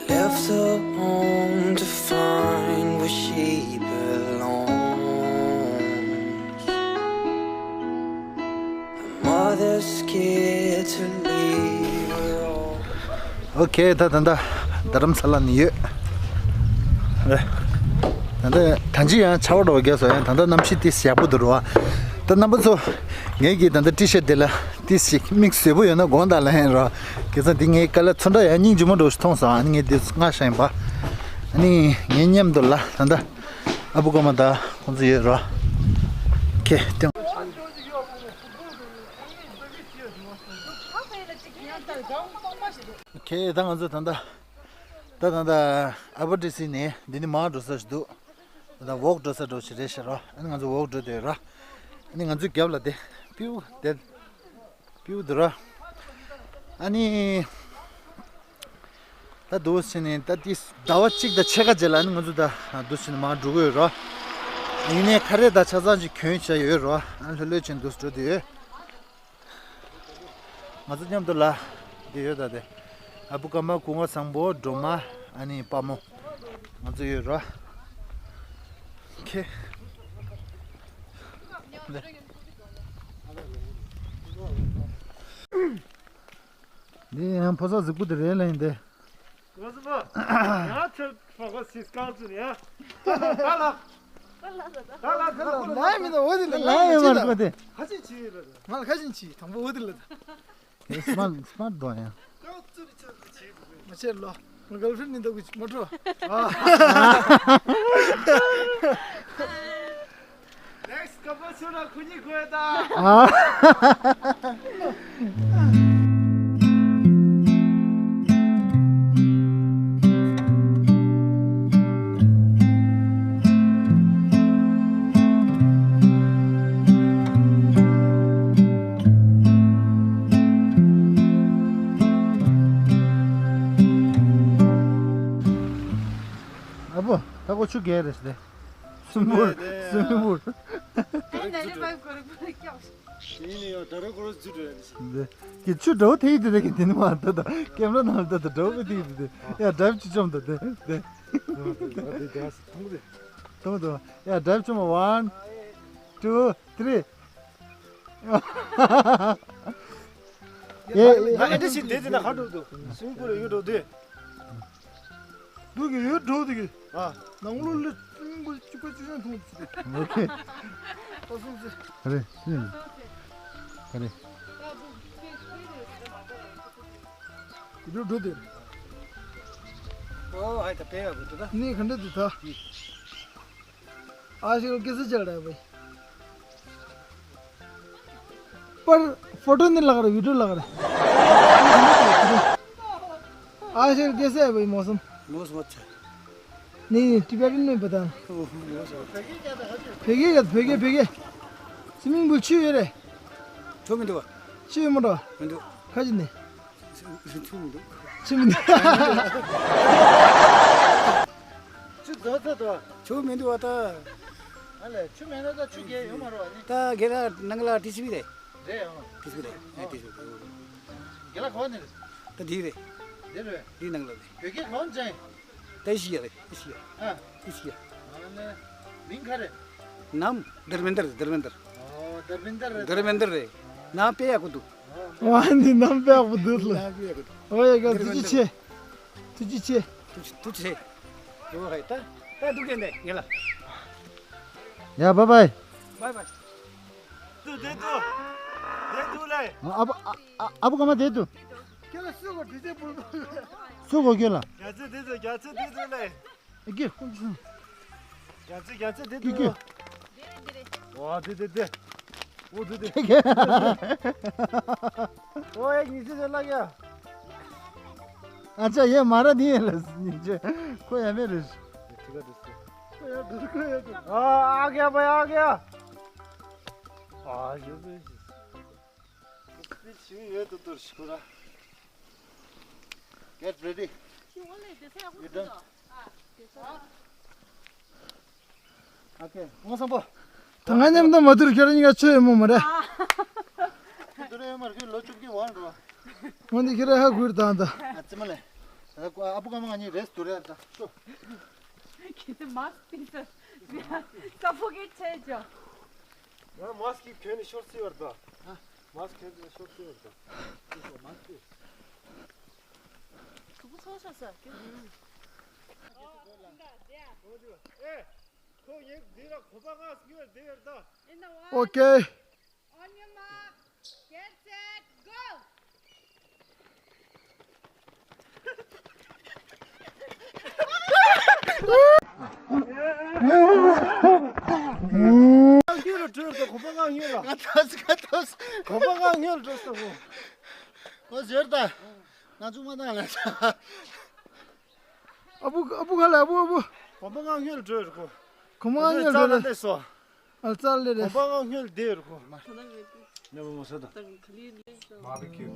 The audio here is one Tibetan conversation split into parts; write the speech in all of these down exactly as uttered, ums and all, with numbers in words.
Left her home to find where she belongs. A mother scared to leave her. ཨོ་ཁེ། ད་ད་ད་རྡ་རམ་ས་ལ་ནས་ཡོད་རེད། ད་ད་ད་ཅི་ཡང་ཆར་པ་འདྲ་བོ་རྒྱག་སོང་། ཡང་ད་ད་གནམ་གཤིས་ཏིས་ཡག་པོ་འདུག་རོ། ད་རྣམ་པ་ཚོ། ངེད་ཀྱི་ད་ད་ཊི་ཤར་ཊི་དེ་ལ་ཏིས་ཤིག་མིག་བཟོད་པོ་ཡོད་ན་དགོངས་དག་ལ་ཧན་རོ། ཁེ་ཚང་འདི་ངའི་ཀ་ལ་ཚོན་ཁྲ་ཡང་སྙིང་རྗེ་མོ་འདྲ་བོ་ཞིག་མཐོང་སོང་། ཨ་ནི་ངས་འདི་ཚོ་སྔར་བཞག་ཡིན་པ། ཨ་ནི་ངའི་མཉམ་དུ་ལ་ད་ད་ཨ་བུ་ཀརྨ་དང་ཁོང་ཚོ་ཡོད་རོ། ཁེ་ཏེ། ཁེ་ད་ང་ཚོ་ད་ད་ད་ད་ད་ཨ་བ་ཊི་སི་ནས་འདི་ནས་མར་འགྲོ་ས་ཞིག་འདུག་ད་ཝོག་འགྲོ་ས་འདྲ་བོ་ཞིག་རེད་ཤག་རོ། ཨ་ནི་ང་ཚོ་ཝོག་འགྲོ་དེ་རོ། ཨ་ནི་ང་ཚོའི་རྒྱབ་ལ་དེ་པིའུ་དེ་པིའུ་དེ་རོ། ཨ་ནི་ད་འདུག་སེ་ནས་ད་དེ་ཟླ་བ་གཅིག་དང་ཕྱེད་ཀ་རྗེས་ལ་ཨ་ནི་ང་ཚོ་ད་འདུག་སེ་ནས་མར་འགྲོ་གི་ཡོད་རོ། ཡིན་ནའི་ཁ་རས་ད་ཆ་ཚང་ཅིག་གྱོན་བྱས་ཡོད་རོ། ཨ་ལྷོད་ལྷོད་བྱས་འདུག་སེ་འགྲོ་དེ་ཡོད། ང་ཚོ་མཉམ་དུ་ལ་འདི་ཡོད་ད་དེ། ཨ་བུ་ཀརྨ། སྐུ་ངོ་བཟང་པོ། སྒྲོལ་མ། ཨ་ནི་དཔའ་མོ། ང་ཚོ་ཡོད་རོ། ཁེ། འདི་ཡང་ཕོ་གསར་གཟིགས་པོ་དེ་རེད་ལ་ཡིན་ཏེ། ང་ཚོ་ཡང་ཚུར་ཕོ་ཁ་སིས་ཀང་ཚུར་ཡ། ད་ལ། ད་ལ། ད་ལ། ད་ལ། ལ་ཡ་མི་འདུག་འོ་དེ་ལ། ལ་ཡ་མ་རེད་གོ་དེ། ཁ་ཆེ་ཆེ་ལ། ང་ལ་ཁ་ཆེ་ཆེ་དང་པོ་འོ་དེ་ལ། སི་མ་སི་མ་དོ་ཡ། ཀང་ཚུར་ཆ་ཆེ་འདུག་མ་ཆེ་ལོ། ང་གརལ་ཕྲེན་ནི་འདུག་གི་མ་འགྲོ། Next couple ཁྱོད་རང་ཁོ་གཉིས་དགོས་ད། ཨ། ཨ་བོ། ད་ཁོ་ཆུ་རྐྱལ་རེད་ཟེར་ཏེ། སུན་པུར། སུན་པུར། ཨ་ནི་ལས་པ་གོ་རེ་གོ་རེ་སྐྱོགས། ཡིན་ནི་ཡོད། ད་རེ་གོ་རེ་ཟུ་འགྲོ་ཡ་ནི་ཟེར། འདི་གི་ཆུ་འདྲ་བོ་ཐིག་དེ་རེད་གི། དེ་ནི་མ་ད་ད་ཀེམ་ར་ནང་ད་ད་འདྲ་བོ་གི་ཐིག་དེ་དེ་ཡ་ཌ་རའེབ་ཅི་བཅོམ་ད་དེ་དེ། དང་དང་ཡ་ཌ་རའེབ་བཅོམ། One, two, three. ཡ་ཨེ་ཨེ་ཨེ་འདྲ་ཞིག་དེ་དེ་ན་ཁ་འགྲོ་འདུག་སུན་པུར་ཡོད་འགྲོ་དེ། འདུག་གི་ཡོད་འགྲོ་འདུག་གི། ཨ། ནང་ལོགས་ལ་སུན་པུར་གཅིག་པ་གཅིག་རྐྱང་མཐོང་འདུག་ཨོ་ཁེ། ད་སོང་ཟེར། ཨ་རེ། ཨ་རེ། འགྲོ་འགྲོ་དེ། ཨོ་ཧའི་ད་པེ་ཡ་གོ་ཏུ་ད། ནི་ག་འདྲ་འདུག་ད། आजकल कैसे चल रहा है भाई? पर फोटो नहीं लगा रहा, वीडियो लगा रहा है। आजकल कैसे है भाई मौसम? मौसम अच्छा है। नहीं, नहीं, टिबेटन में बता। ओह, मौसम अच्छा है। फेंके क्या? फेंके, फेंके। स्विमिंग पूल छू है रे। छू में दो। छू में दो। में दो। खा जी नहीं। ཆུ་མི་འདུག་ཆུ་མི་འདུག་ཆུ་རྫོགས་ཚར་འདུག་ཆུ་མི་འདུག་བ་ད། ཨ་ལས། ཆུ་མེད་ན་ད་ཆུ་རྐྱལ་ཡོད་མ་རེད་བ་ནི། ད་རྐྱལ་ལ་ནང་ལ་ཏི་སི་བི་རེད། རེད་ཨང་། ཏི་སི་བི་རེད། ཨ་ཏི་སི་བི་རེད། རྐྱལ་ལ་ག་པ་ནས་རེད། ད་འདི་རེད། འདི་རེད། འདི་ནང་ལ་རེད། བོད་སྐད་ག་པ་ནས་སྦྱངས་ཡིན། ད་ཨེ་ཤི་ཡ་རེད། ཨེ་ཤི་ཡ། ཨ། ཨེ་ཤི་ཡ། ཨ་ནི། མིང་ག་རེ། ནམ། དར་མེན་དར། དར་མེན་དར། ཨོ། དར་མེན་དར་རེད། དར་མེན་དར་རེད། ནམ་དཔེ་ཡག་པོ་འདུག་ཨ་ནི་ནམ་དཔེ་ཡག་པོ་འདུག་ལ། ནམ་དཔེ་ཡག་པོ་འདུག་ཨོ་ཡ་ག་ཐུགས་རྗེ་ཆེ། ཐུགས་རྗེ་ཆེ། ཐུགས་ཐུགས་རྗེ་ཆེ། ཨོ་ཧའི་ད་ད་འདུག་གན་ནས་ཡ་ལ། ཡ་བཱའི་བཱའི། བཱའི་བཱའི། དུ་དེ་དུ། དེ་དུ་ལེ། ཨ་ཨ་ཨ་བུ་ཀརྨ་དེ་དུ། ཁྱེད་ལ་སུ་གོ་དུས་ཚོད་པོ། སུ་གོ་ཁྱེད་ལ། རྒྱ་ཚོད་དེ་དུ། རྒྱ་ཚོད་དེ་དུ་ལེ། ཨེ་ཀྱེ། རྒྱ་ཚོད་རྒྱ་ཚོད་དེ་དུ། ཀྱེ་ཀྱེ། ཝ་དེ་དེ་དེ། ཨོ་དེ་དེ། ཀྱེ་ཀྱེ། ཨོ་ཨེ་ཉི་ཚེ་ཟེར་ལ་ཀྱ། ཨ་ཅག་ཡེ་མ་ར་ནི་ཡེ་ལ་ཉི་ཚེ་ཁོ་ཡ་མེ་རེ། ཁོ་ཡ་དུ་ཁོ་ཡ་དུ། ཨ་ཨ་ཀྱ་བ་ཡ་ཀྱ། ཨ་ཡེ་བེ། Get ready. You done? Okay. ད་ང་མཉམ་དུ་མ་དུར་ཁྱོད་གཉིས་ཀ་ཆོས་ཡོད་མོ་མ་རེད། དུར་ཡོད་མ་རེད། ལོ་བཅུ་བཞི་ཝང་འགྲོ། ང་འདི་ཁྱེད་ར་ཧ་གུར་དང་ད། ཨ་ཙི་མ་ལེ། ཨ་ཕོ་ཀ་མ་ང་གཉིས་རེས་དུ་རེད་ད། ཁྱེད་ཚོ་མཱ་སི་ཀི་ཕིག་སར་སུ་ཕོ་གེ་ཆེ་ཅོ། ང་མཱ་སི་ཀི་གྱོན་ནས་ཤོར་སྲིད་པར་ད། མཱ་སི་ཀི་གྱོན་ནས་ཤོར་སྲིད་པར་ད། ཁུག་པ་ཚོ་ཤོར་ས་ཀྱོ། ཨེ། ཁོ་ཡེ་འདི་ལ་གོམ་པ་སྔགས་སུ་ཡོད་དེ་ཡོད་ད། ཨོ་ཀེ། On your mark, get set, go! སྔགས་ཡོད་ལ་བྲོས་ད། གོམ་པ་སྔགས་ཡོད་ལ། ང་ཐོས་ང་ཐོས། གོམ་པ་སྔགས་ཡོད་ལ་བྲོས་ད་གོ། ཨོ་ཟེར་ད། ང་ཚོ་མ་བཏང་ལ། ཨ་བུ་ཨ་བུ་ག་ལ་ཨ་བུ་ཨ་བུ། གོམ་པ་སྔགས་ཡོད་ལ་བྲོས་ད་གོ། གོམ་པ་སྔགས་ཡོད་ལ་བྲོས་ད། ཨ་ཙལ་ལེ་རེད། གོམ་པ་སྔགས་ཡོད་ལ་བྲོས་ད་གོ། ནེ་བོ་མོ་ས་ད། Barbecue.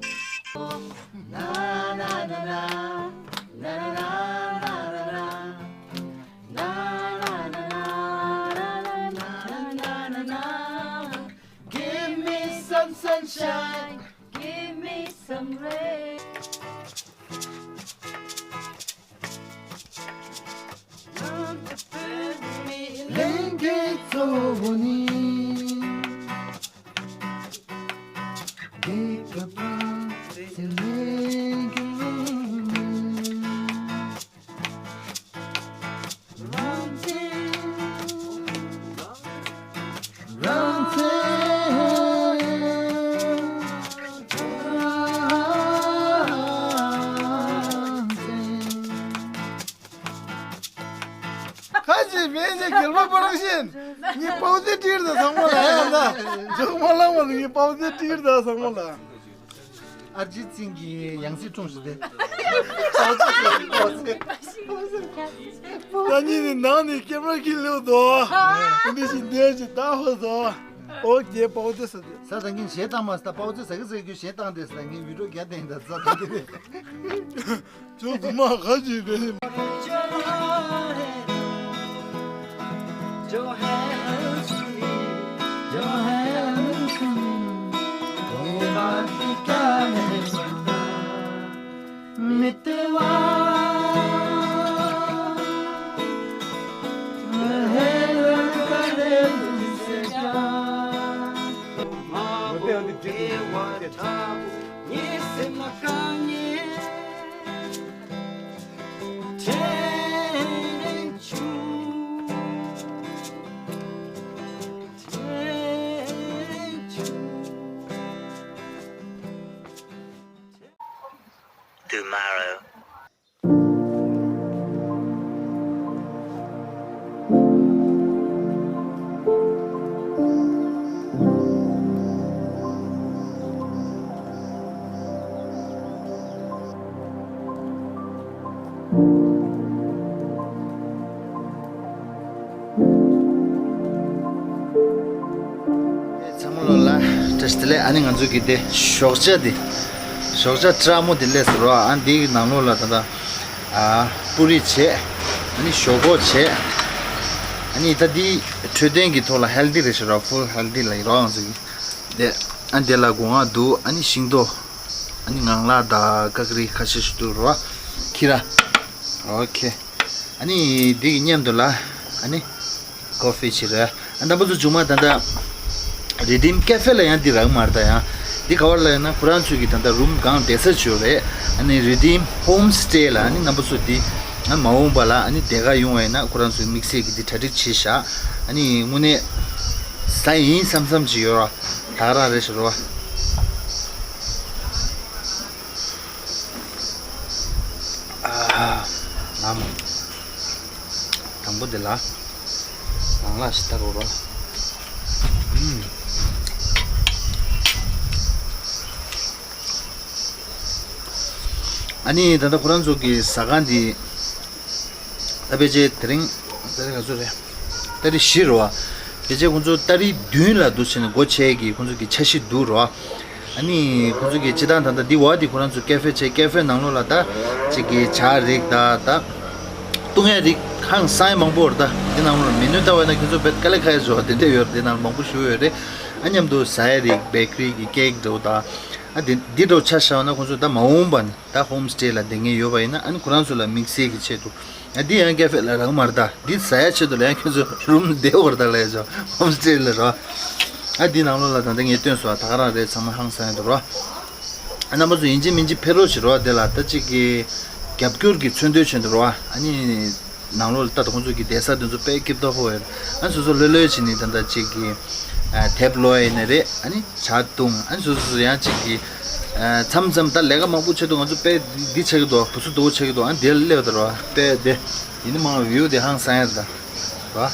Give me some sunshine, give me some rain. ལྷན་སྐྱེས་གཙོ་བོ་ནི། དགེ་བ་ཚེ་ལས་འགལ་མེད། རང་བཙན། རང་བཙན། རང་བཙན། ཁ་ཅིག་མེད་ནས་རྒྱལ་པོ་པ་རང་བཞིན། ངའི་པའོ་ཙེ་ཏིར་དང་ཚང་མ་ལ་ཡང་ན། ཇོག་མ་ལང་བ་ནི་ངའི་པའོ་ཙེ་ཏིར་དང་ཚང་མ་ལ། ཨར་ཇིད་སིང་གི་ཡང་སྲིད་འཁྲུངས་ཤིག་དེ། ད་ཉིད་ནི་ནང་ནས་ཀེམ་ར་ཁྱེར་ལེའུ་དོ། འདི་ཞིག་འདས་ཞིག་ད་ཧོ་དོ། ཨོ་རྒྱལ་པའོ་ཏེ་ས་དེ། ས་ད་ངས་གཞས་བཏང་མ་ས་པའོ་ཏེ་ས་གི་ས་གི་གཞས་བཏང་དེ་ས་ངས་བི་ཌིའོ་རྒྱ་བསྟན་ད་ས་ད་དེ་རེད། ཅོ་དུ་མ་ག་ཅིག་རེད། Tomorrow. ཚང་མ་ལོ་ལ་བཀྲ་ཤིས་བདེ་ལེགས། ཨ་ནི་ང་ཚོ་གི་དེ་ཞོགས་ཇ་དེ། ཞོགས་ཇ་ཀྲ་མོ་དེ་སླེབས་སོང་རོ། ཨ་འདིའི་ནང་ལོགས་ལ་ད་ལྟ་ཨ་པུ་རི་བྱས། ཨ་ནི་ཞོག་ཁོག་བྱས། ཨ་ནི་ད་འདི་འཕྲོད་བསྟེན་གྱི་ཐོག་ལ་ཧེལ་ཐི་རེད་ཤག་རོ། ཧྥུལ་ཧེལ་ཐི་ལ་ཡིན་རོ། ང་ཚོ་གི་དེ། ཨ་འདི་ལ་སྒོ་ང་འདུག་ཨ་ནི་ཤིང་ཏོག་ཨ་ནི་ངང་ལག་དང་ཀ་ཀ་རི་ཁ་ཤས་ཤིག་འདུག་རོ། ཁྱི་ར། ཨོ་ཁེ། ཨ་ནི་འདི་གི་མཉམ་དུ་ལ་ཨ་ནི་ཀོ་ཕི་བྱེད་རེད། ཨ་རྣམ་པ་ཚོ་མཇུག་མ་ད་ལྟ་རི་ཌིམ་ཀེ་ཧྥེ་ལ་ཡང་འདི་རག་མ་རེད་ད། ཡང་འདི་ག་བར་ལ་ཡང་ན་ཁོ་རང་ཚོའི་གི་ད་ལྟ་རུམ་སྒང་བསྡད་ས་བྱོས་རེད། ཨ་ནི་རི་ཌིམ་ཧོམ་སི་ཊེ་ལ་ཨ་ནི་རྣམ་པ་ཚོ་འདི་ཨ་མ་འོངས་པ་ལ་ཨ་ནི་བསྡད་ག་ཡོང་བ་ཡིན་ན་ཁོ་རང་ཚོའི་དམིགས་བསལ་གི་འདི་གྲ་སྒྲིག་བྱས་བཞག་ཨ་ནི་དངོས་གནས་ས་ཡིན་བསམ་བསམ་ཅིག་ཡོད་ར། ད་ག་རང་རེད་ཤག་རོ། ཨ། ལམ། དང་པོ་དེ་ལ། ལང་ལ་ཞིག་ལྟ་རོགས་རོ། ཨུམ། ཨ་ནི་ད་ལྟ་ཁོ་རང་ཚོ་གི་ཟ་ཁང་འདི། ད་ཕལ་ཆེར་དེ་རིང་ཏ་རིག་ག་ཚོད་རེད། ཏ་རིག་བཞི་རེད་བ། ཕལ་ཆེར་ཁོང་ཚོ་ཏ་རིག་བདུན་ལ་འདུག་བྱས་ནས་སྒོ་ཕྱེ་གི་ཁོང་ཚོ་གི་འཆར་གཞི་འདུག་རེད་བ། ཨ་ནི་ཁོང་ཚོ་གི་སྤྱི་བཏང་ད་ལྟ་འདི་བ་འདི་ཁོ་རང་ཚོ་ཀེ་ཧྥེ་བྱས། ཀེ་ཧྥེ་ནང་ལོགས་ལ་ད་ཅིག་གི་ཇ་རིགས་ད་ད་བཏུང་ཡ་རིགས་ཧང་སང་ཡ་མང་པོ་རེད། ད་འདི་ནང་ལོགས་ལ་མེ་ནུ་ལྟ་བ་ན་ཁྱོད་ཚོ་དཔེ་དཀའ་ལས་ཁག་ཡ་བཟོ་བ་དེ་འདྲ་ཡོད་རེད། འདི་ནང་ལ་མང་པོ་ཞིག་ཡོད་རེད། ཨ་མཉམ་དུ་ཟ་ཡ་རིགས་བེ་ཀ་རི་གི་ཀེག་འདྲ་བོ་ད། ཨ་དེ་འདི་འདྲ་ཆ་བཞག་ན་ཁོང་ཚོ་ད་མ་འོངས་པ་ནས་ད་ཧོམ་སི་ཊེ་ལ་བསྡད་མཁན་ཡོད་པ་ཡིན་ན། ཨ་ནི་ཁོ་རང་ཚོ་ལ་དམིགས་བསལ་གྱི་ཆེད་དུ། ཨ་འདི་ཡང་ཀེ་ཧྥེ་ལབ་རག་མ་རེད། ད་འདི་ཟ་ཡ་ཆེད་དུ་ལ་ཡང་ཁྱོད་ཚོ་རུམ་བསྡད་དགོས་རེད། ད་ལ་ཡ་ཆོ་ཧོམ་སི་ཊེ་ལ་རོ། ཨ་འདི་ནང་ལོགས་ལ་ད་ལྟ་ངས་སྟོན་སོང་། ད་ག་རང་རེད། ཚང་མ་ཧང་སང་ཡ་འདུག་རོ། ཨ་རྣམ་པ་ཚོ་ཡིན་གཅིག་མིན་གཅིག་ཕེབས་རོགས་བྱེད་རོགས། དེ་ལ་ད་ཅིག་གི་རྒྱབ་སྐྱོར་གྱི་མཚོན་དོན་བྱས་འདུག་རོགས། ཨ་ནི་ནང་ལོགས་ལ་ད་ཁོང་ཚོ་གི་བསྡད་ས་དེ་ཚོ་དཔེ་སྐྱིད་པོ་ཡོད། ཨ་ནི་སོ་སོ་ལྷོད་ལྷོད་བྱས་ནས་ད་ལྟ་ཅིག་གི་ཨ་དེབ་ཀློག་ཡ་ཡིན་ན་རེད། ཨ་ནི་ཇ་བཏུང་། ཨ་ནི་སོ་སོ་སོ་ཡང་ཅིག་གི་ཨ་མཚམས་མཚམས་ད་ལས་ཀ་མང་པོ་བྱེད་དུས་ང་ཚོ་དཔེ་འདི་ཆགས་ཀྱི་འདུག་བུ་ཚོ་སྡུག་པོ་ཆགས་ཀྱི་འདུག་ཨ་ནི་དེ་ལ་སླེབས་ད་རོགས། དཔེ་དེ་ཡིན་ནི་མང་བིའུ་དེ་ཧང་སང་ཡ་ད། ར།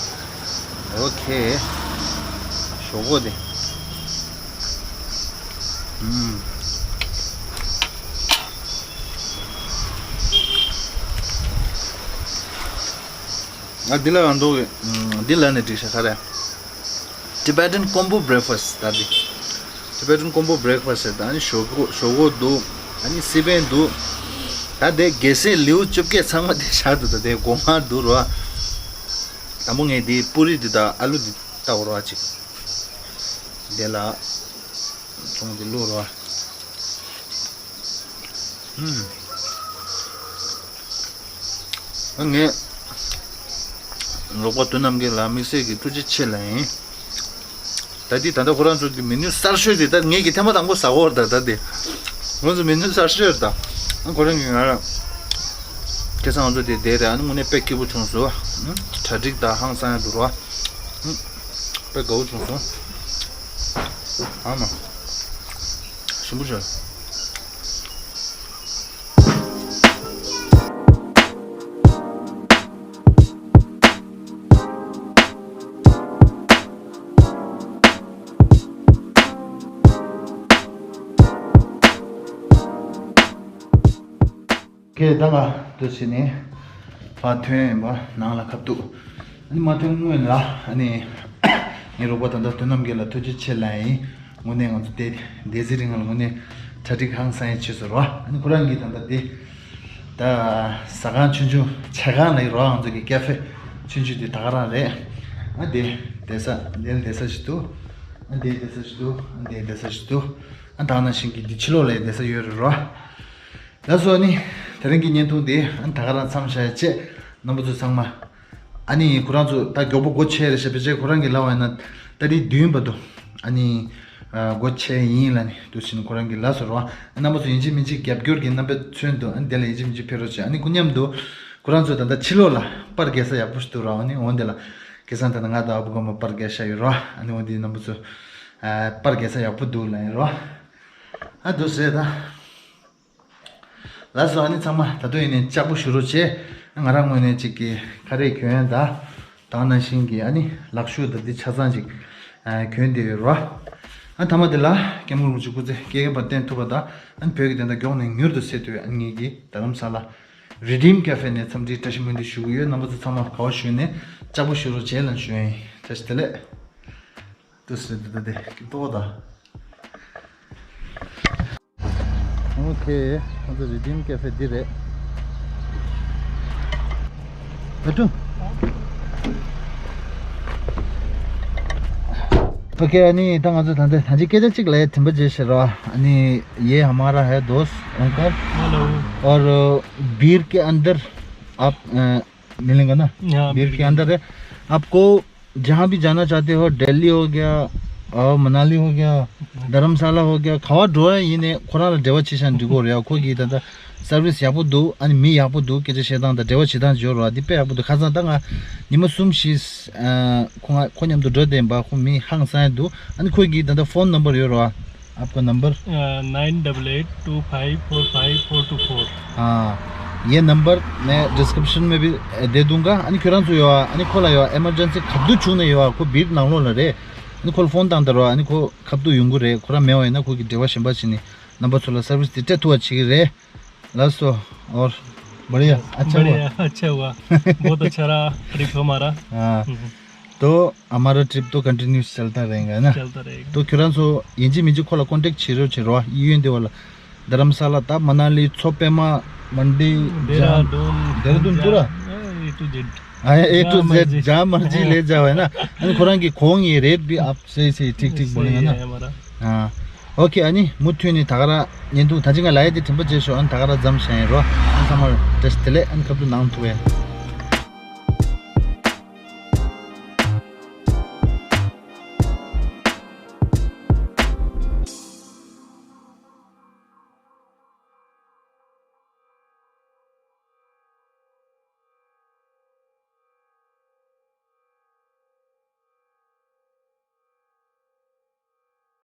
ཨོ་ཁེ། ཞོག་ཁོག་དེ། ཨུམ། ཨ་འདི་ལ་ང་འདུག་གི། ཨུམ། འདི་ལ་ནི་འགྲིག་ཤག་ག་རེ། Tibetan combo breakfast ད་འདི། Tibetan combo breakfast ཟེར། ད་ནི་ཞོག་ཁོག་ཞོག་ཁོག་འདུག་ཨ་ནི་སི་པན་འདུག་ད་དེ་གལ་སྲིད་ལེའུ་བཅོ་བརྒྱད་ཚང་མ་དེ་བཞག་འདུག་ད་དེ་སྒོ་ང་འདུག་ར། དང་པོ་ངས་དེ་པུ་རི་དེ་དང་ཨ་ལུ་དེ་ལྟ་བར་བ་ཅིག་དེ་ལ་ཚོང་དེ་བླུགས་ར། ཨུམ། ངས་རོགས་པ་དོན་རྣམ་རྒྱལ་ལ་དམིགས་བསལ་གྱི་ཐུགས་རྗེ་ཆེ་ལབ་ཡིན། ད་འདི་ད་ལྟ་ཁོ་རང་ཚོ་གི་མི་ནུ་གསར་ཤོས་དེ་ད་ངེད་ཀྱིས་ཐེངས་མ་དང་པོ་ཟ་གོ་ད། ད་དེ་ང་ཚོ་མི་ནུ་གསར་ཤོས་ད། ཨ་ཁོ་རང་གིས་ང་ལ་ཁ་སང་ང་ཚོ་དེ་བསྡད་རེད། ཨ་ནི་དངོས་གནས་དཔེ་སྐྱིད་པོ་བྱུང་སོང་། གྲ་སྒྲིག་ད་ཧང་སང་ཡ་འདུག་ར། དཔེ་དགའ་བོ་བྱུང་སོང་། ཨ་མ། ཞིམ་པོ་བྱུང་། ཁྱེད་ད་ང་འདུག་བྱས་ནས་ཕར་ཐོན་ཡིན་པ། ནང་ལ་ཁ་ཐུག་ཨ་ནི་མ་ཐོན་སྔོན་ལ་ཨ་ནི་ངའི་རོགས་པ་ད་ལྟ་དོན་རྣམ་རྒྱལ་ལ་ཐུགས་རྗེ་ཆེ་ལབ་ཡིན། དངོས་གནས་ང་ཚོ་དེ་སྡེ་ཚན་རིང་ལ་དངོས་གནས་གྲ་སྒྲིག་ཧང་སང་ཡ་བྱས་སོང་ར། ཨ་ནི་ཁོ་རང་གིས་ད་ལྟ་དེ་ད་ཟ་ཁང་ཆུང་ཆུང་། ཇ་ཁང་ལ་ཡིན་ར། ང་ཚོ་གི་ཀེ་ཧྥེ་ཆུང་ཆུང་དེ་ད་ག་རང་རེད། ཨ་དེ་བསྡད་ས་དེ་བསྡད་ས་ཞིག་འདུག་ཨ་དེ་བསྡད་ས་ཞིག་འདུག་ཨ་དེ་བསྡད་ས་ཞིག་འདུག་ཨ་ད་ནང་བཞིན་གྱི་འདི་ཕྱི་ལོགས་ལ་བསྡད་ས་ཡོད་རེད་ར། ལགས་སོ། ཨ་ནི་དེ་རིང་གི་བརྙན་ཐུང་འདི་ཨ་ནི་ད་ག་རང་མཚམས་བཞག་ཡ་བྱས། རྣམ་པ་ཚོ་ཚང་མ། ཨ་ནི་ཁོ་རང་ཚོ་ད་མགྱོགས་པོ་སྒོ་ཕྱེ་རེད་ཤག་ཕལ་ཆེར་ཁོ་རང་གིས་ལབ་པ་ཡིན་ན་ཏ་རིག་བདུན་བར་དུ་ཨ་ནི་ཨ་སྒོ་ཕྱེ་ཡིན་ལབ་ནས་འདུག་བྱས་ནས་ཁོ་རང་གིས་ལབ་སོང་ར། ཨ་རྣམ་པ་ཚོ་ཡིན་གཅིག་མིན་གཅིག་རྒྱབ་སྐྱོར་གྱི་རྣམ་པ་མཚོན་དུ་ཨ་ནི་དེ་ལ་ཡིན་གཅིག་མིན་གཅིག་ཕེབས་རོགས་བྱེད། ཨ་ནི་ཁོ་མཉམ་དུ་ཁོ་རང་ཚོ་ད་ལྟ་ཕྱི་ལོགས་ལ་པར་རྒྱག་ས་ཡག་པོ་ཞིག་འདུག་ར། ཨ་ནི་འོ་འདི་ལ་ཁ་སང་ད་ལྟ་ང་དང་ཨ་བུ་རྒན་པ་པར་རྒྱག་ཤག་ཡོད་ར། ཨ་ནི་འོ་འདི་རྣམ་པ་ཚོ་ཨ་པར་རྒྱག་ས་ཡག་པོ་འདུག་ལབ་ཡིན་ར། ཨ་འདུག་ཟེར་ད། ལགས་སོ། ཨ་ནི་ཚང་མ་ད་དུང་ཡིན་ནའི་ལྕགས་པོ་བཞུ་རོགས་བྱེད། ང་རང་ངོས་ནས་ཅིག་གི་ཁ་རས་གྱོན་ཡ་ད། ད་ནང་བཞིན་གྱི་ཨ་ནི་ལག་ཤུབས་ད་འདི་ཆ་ཚང་ཅིག་ཨ་གྱོན་བསྡད་ཡོད་ར། ཨ་མཐའ་མ་དེ་ལ་སྐྱབས་མགོན་རིན་པོ་ཆེ་སྐུ་ཚེ་བསྐལ་བརྒྱར་བརྟན་ཐུབ་པ་དང་། ཨ་ནི་བོད་ཀྱི་བདེན་མཐའ་མགྱོགས་ནས་མྱུར་དུ་གསལ་ཐུབ་པའི་ཨ་ནི་ངེད་ཀྱི་རྡ་རམ་ས་ལ་རི་ཌིམ་ཀེ་ཧྥེ་ནས་འཚམས་འདྲིའི་བཀྲ་ཤིས་སྨོན་འདུན་ཞུ་གི་ཡོད། རྣམ་པ་ཚོ་ཚང་མ་ག་པར་བཞུགས་ནས་ལྕགས་པོ་བཞུ་རོགས་བྱེད་ལབ་ཞུ་ཡ་ཡིན། བཀྲ་ཤིས་བདེ་ལེགས། ཏུ་སི་ཏུ་ཏུ་ཏེ་ཀི་ཏོ་ད། ཨོ་ཁེ། ང་ཚོ་རི་ཌིམ་ཀེ་ཧྥེ་འདི་རེད། ཨ་ཏུ། ཨོ་ཁེ། ཨ་ནི་ད་ང་ཚོ་ད་ལྟ་ད་ཅི་སྐད་ཆ་གཅིག་ལ་དྲན་པ་བརྗེད་ཤག་ར། ཨ་ནི ये हमारा है दोस्त ओंकार। हेलो। और बीर के अंदर आप, अ, मिलेंगे ना? हाँ, बीर के अंदर है। आपको जहाँ भी जाना चाहते हो, दिल्ली हो गया और मनाली हो गया, धर्मशाला हो गया, ག་པར་འགྲོ་ཡ་ཡིན་ནའི་ཁོ་རང་ལ་འབྲེལ་བ་བྱེད་ཤག་འགྲིག་གོ་རེད། ཁོ་གིས་ད་ལྟ་སར་བིས་ཡག་པོ་འདུག་ཨ་ནི་མི་ཡག་པོ་འདུག་སྐད་ཆ་བཤད་སྟངས་དང་འབྲེལ་བ་བྱེད་སྟངས་ཡོད་རེད། འདི་དཔེ་ཡག་པོ་འདུག་ཁ་སང་ད་ང་ཉི་མ་གསུམ་བཞི་ཨ་ཁོ་ང་ཁོ་མཉམ་དུ་འགྲོ་བསྡད་པ། ཁོ་མི་ཧང་སང་ཡ་འདུག་ཨ་ནི་ཁོ་གིས་ད་ལྟ་ཕོན་ནམ་བར་ཡོད་རེད། आपका number? Uh, nine double eight two five four five four two four. हाँ, ये नंबर मैं डिस्क्रिप्शन में भी, अ, दे दूंगा। ཨ་ནི་ཁྱོད་རང་ཚོ་ཡོད་ཨ། ཨ་ནི་ཁོ་ལ་ཡོད་ཨ། ཨེ་མར་ཇེན་སི་ག་དུས་བྱུང་ན་ཡོད་ཨ། ཁོ་བིར་ནང་ལོགས་ལ་རེད། ཨ་ནི་ཁོ་ལ་ཕོན་བཏང་དང་རོགས། ཨ་ནི་ཁོ་ག་དུས་ཡོང་གི་རེད། ཁོ་རང་མེད་པ་ཡིན་ན་ཁོ་གི་འབྲེལ་བ་གཞན་པ་བྱས་ནས་རྣམ་པ་ཚོ་ལ་སར་བིས་འདི་སྤྲད་ཐུབ་པ་བྱེད་ཀྱི་རེད། ལགས་སོ། और बढ़िया, अच्छा हुआ। बढ़िया, अच्छा हुआ। बहुत अच्छा रहा ट्रिप हमारा। हाँ। हम्म। तो हमारा ट्रिप तो कंटिन्यूअस चलता रहेगा ना? चलता रहेगा। तो ཁྱོད་རང་ཚོ་ཡིན་གཅིག་མིན་གཅིག་ཁོ་ལ་ཀོན་ཊེག་བྱེད་རོགས་བྱེད་རོགས། ཡིན་དེ་བ་ལ་धर्मशाला ད་मनाली མཚོ་པདྨ་मंडी देहरादून देहरादून पूरा। ए टू जेड। हाँ, ए टू जेड जहाँ मर्जी ले जाओ, है ना? अरे ཁོ་རང་གི་ཁོང་ཡི रेट भी आप सही सही ठीक ठीक बोलेंगे ना? हाँ। ཨོ་ཁེ། ཨ་ནི་མུ་མཐུད་ནས་ད་ག་རང་བརྙན་ཐུང་ད་ཅི་ང་ལ་ཡ་དེ་དྲན་པ་བརྗེད་ཤོག་ཨ་ནི་ད་ག་རང་མཚམས་བཞག་ཡིན་རོ། ཨ་ནི་ཚང་མར་བཀྲ་ཤིས་བདེ་ལེགས། ཨ་ནི་ཁ་བསྡུ་གནང་ཐུབ་པས།